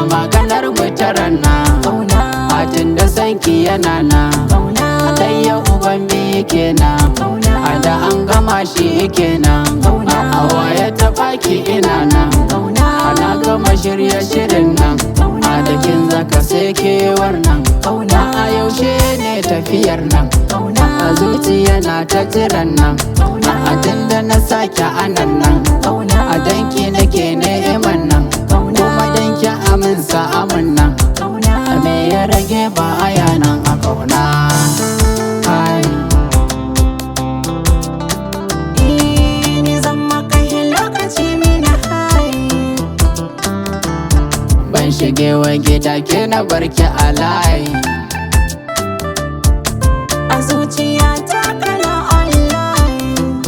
Maganar mu taran na. Kauna. Hatin da sanki yana na. Kauna. Ɗaya uban biyu kenan. Kauna. A da an gama shi kenan. Kauna. A waye ta baki ina nan. Kauna. Ana gama shirye shirin nan. Kauna. A dakin zaka sai kewar nan. Kauna. A yaushe ne tafiyar nan? Kauna. A zuciya na ta jiran nan. Kauna. A tunda na sake anan nan. Kauna. A danki nake neman nan. Kauna. Kuma danki amin sa amin nan. Kauna. Me ya rage ba aya nan a kauna. Ai. Eh, ni zan maka lokaci mina hai. Ban shige wa gida ke na barki a layi. A zuciyata kana online.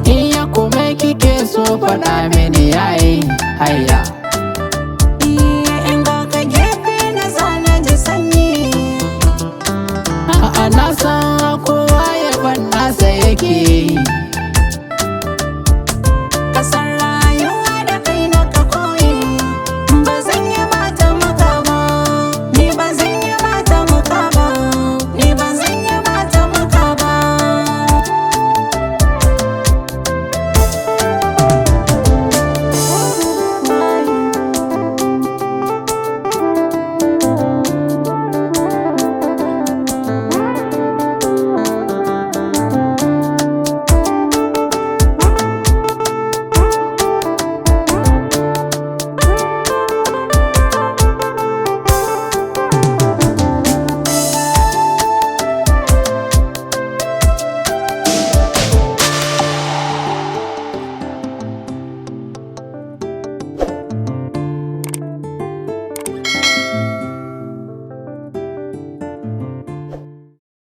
Iya kome kike so faɗa mini yayi. Hayya.